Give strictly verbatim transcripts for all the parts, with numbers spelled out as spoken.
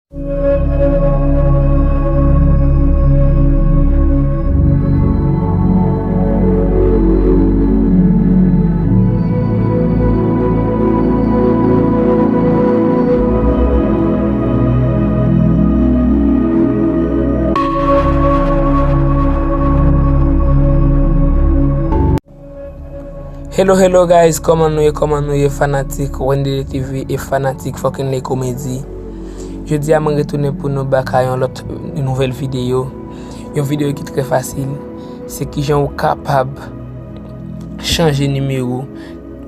Hello, hello guys, kòman nou ye, kòman nou ye fanatik Wendele T V e fanatik Fucking Le Comedy? Jodi a mwen retounen pou nou bak a yon lòt nouvèl videyo. Yon videyo ki trè fasil, se kijan ou kapab chanje nimewo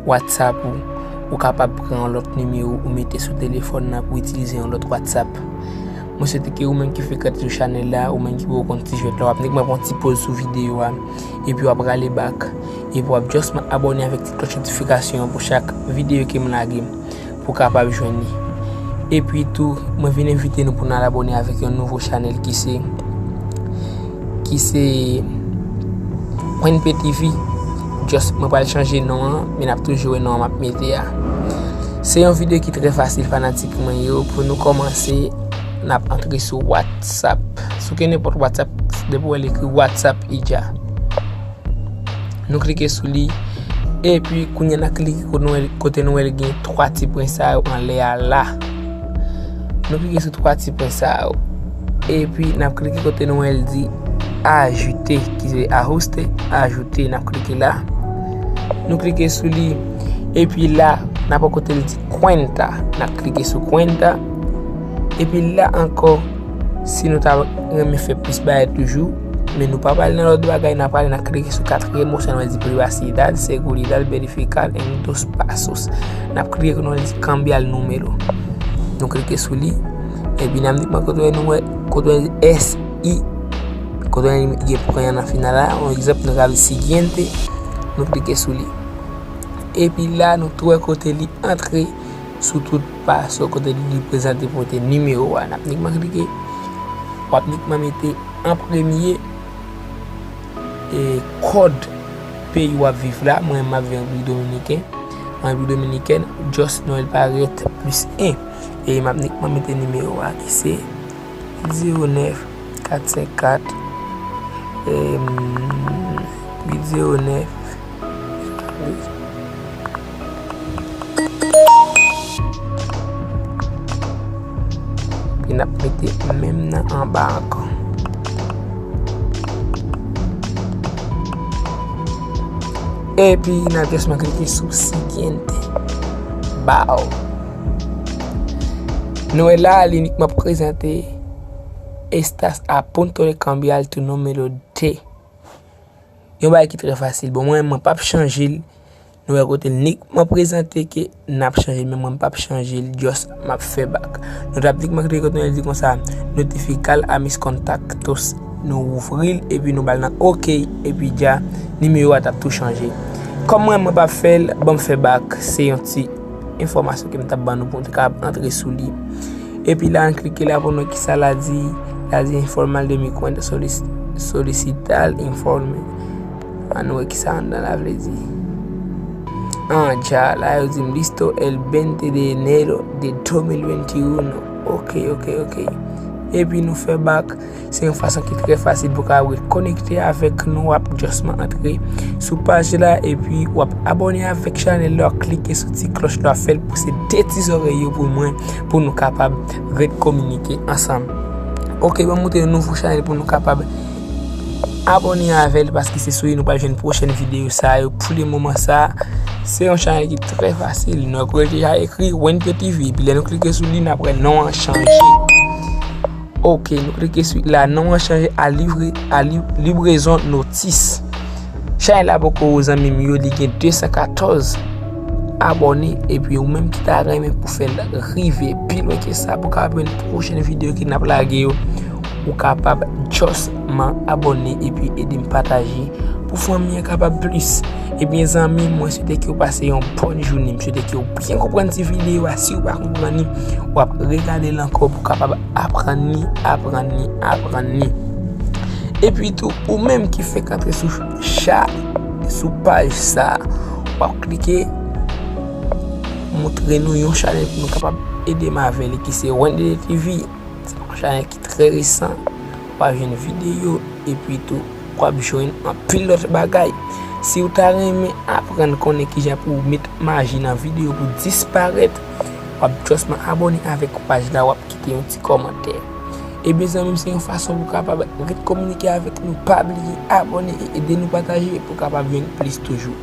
WhatsApp ou. Ou kapab pran yon lòt nimewo ou mete sou telefòn nan pou itilize yon lòt WhatsApp. Mwen swete ke ou menm ki frekante sou chanèl la, ou menm ki poko konn ti jwèt la, w ap nik mwen pran ti poz sou videyo a, epi w ap rale bak, epi w ap just mwen abòne avèk ti klòch notifikasyon an pou chak videyo ke m lage, pou w kapab jwenn li. Epi tou, mwen vin envite nou pou n al abòne avèk yon nouvo chanèl ki se, ki se Queen P T V. Just, mwen pral chanje non an, men n ap toujou wè non an m ap mete a. Se yon videyo ki trè fasil, fanatik mwen yo. Pou nou kòmanse, n ap antre sou WhatsApp. Si w gen nenpòt WhatsApp, depi w wè l ekri WhatsApp, i dja. Nou klike sou li. Epi, kounye a, n a klike kote nou wè, kote nou wè l gen twa ti pwen sa yo anlè a la. Nou klike sou twa ti pwen sa yo. Epi, n ap klike kote nou wè l di ajoute, ki se ajuste, ajoute. N ap klike la. Nou klike sou li. Epi la, n ap wè kote l di cuenta. N ap klike sou cuenta. Epi la ankò, si nou ta renmen fè plis bagay toujou, men nou pa pral nan lòt bagay, n ap prale, n ap klike sou katriyèm opsyon, nou di privacidad, seguridad, verificar en dos pasos. N ap klike kote nou di cambiar número. Nou klike sou li. Epi n ap di mwen kote nou wè, kote nou wè S I, kote nou gen pwen an nan final la. Yon egzanp, nou ka di siguiente. Nou klike sou li. Epi la, nou tou wè kote li antre sou tout pa, sou kote li prezante pou mete nimewo a. N ap nikman klike. W ap nikman mete an premye, e, kòd peyi w ap viv la. Mwen, m ap viv an Repiblik Dominiken. An Repiblik Dominikèn, just nou wè l parèt plis en. E m ap nikman mete nimewo a ki se huit zéro neuf quatre cinq quatre, em, huit zéro neuf. Epi n ap mete menm nan anba ankò. Epi n ap just klike sou siguiente. Baw. Nou wè la, li nikman prezante "Estás a punto de cambiar tu número de". Yon bagay ki trè fasil. Bon, mwen, mwen p ap chanje l. Nou wè kote l nikman prezante ke n ap chanje l, men mwen, m p ap chanje l, just m ap fè back. Nou t ap nikman klike kote l di konsa, "Notificar a mis contactos". Nou ouvri l, epi nou ba l nan oke, epi dja, nimewo a t ap tou chanje. Kòm mwen, mwen p ap fè l, ban m fè back, se yon ti enfòmasyon ke m t ap ban nou pou nou te kapab antre sou li. Epi la, n klike la pou nou wè kisa la di. La di informal de mi cuenta solic-, solicitar informe. Ann wè kisa anndan la vle di. An, dja, la yo di m listo el veinte de enero de dos mil veintiuno. Oke, oke, oke. Epi nou fè back. Se yon fason ki trè fasil pou w ka rekonekte avèk nou. W ap just antre sou paj la, epi w ap abòne avèk chanèl la, w ap klike sou ti klòch la, w ap fè l pouse de ti zòrèy yo pou mwen, pou nou kapab ret kominike ansanm. Oke, ban m montre nou nouvo chanèl pou nou kapab abòne avè l, paske se sou li nou pral jwenn pwochèn videyo sa yo. Pou le moman sa, se yon chanèl ki trè fasil. Nou wè kote l deja ekri Wenke T V, epi lè nou klike sou li, n ap wè non an chanje. Oke, nou klike sou la, non an chanje a livre, a li-, Librezon Notis. Chanèl la poko wo, zanmi m yo, li gen de san katòz abòne, epi ou menm ki ta renmen pou fè l rive pi lwen ke sa, pou kapab jwenn pwochèn videyo ke n ap lage yo, ou kapab just man abòne epi ede m pataje pou fanmi an kapab plis. Ebyen, zanmi m, mwen swete ke w pase yon bòn jounen. M swete ke w byen konprann ti videyo a. Si w pa konprann li, w ap regade l ankò pou w kapab aprann li, aprann li, aprann li. Epi tou, ou menm ki fèk antre sou cha-, sou paj sa, w ap klike, montre nou yon chanèl pou nou kapab ede m avè li, ki se Wendy T V. Sa ki trè resan, w ap jwenn videyo, epi tou w ap jwenn anpil lòt bagay. Si w ta renmen aprann konnen kijan pou w met maji nan videyo pou disparèt, w ap just man abòne avèk paj la, w ap kite yon ti kòmantè. Ebyen zanmi m, se yon fason pou w kapab ret kominike avèk nou. Pa bliye abòne e ede nou pataje pou w kapab jwenn plis toujou.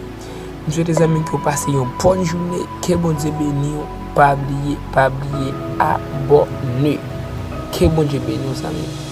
M swete zanmi m ke w pase yon bòn jounen. Ke Bondye beni w. Pa bliye, pa bliye abòne. Ke Bondye beni w zanmi m.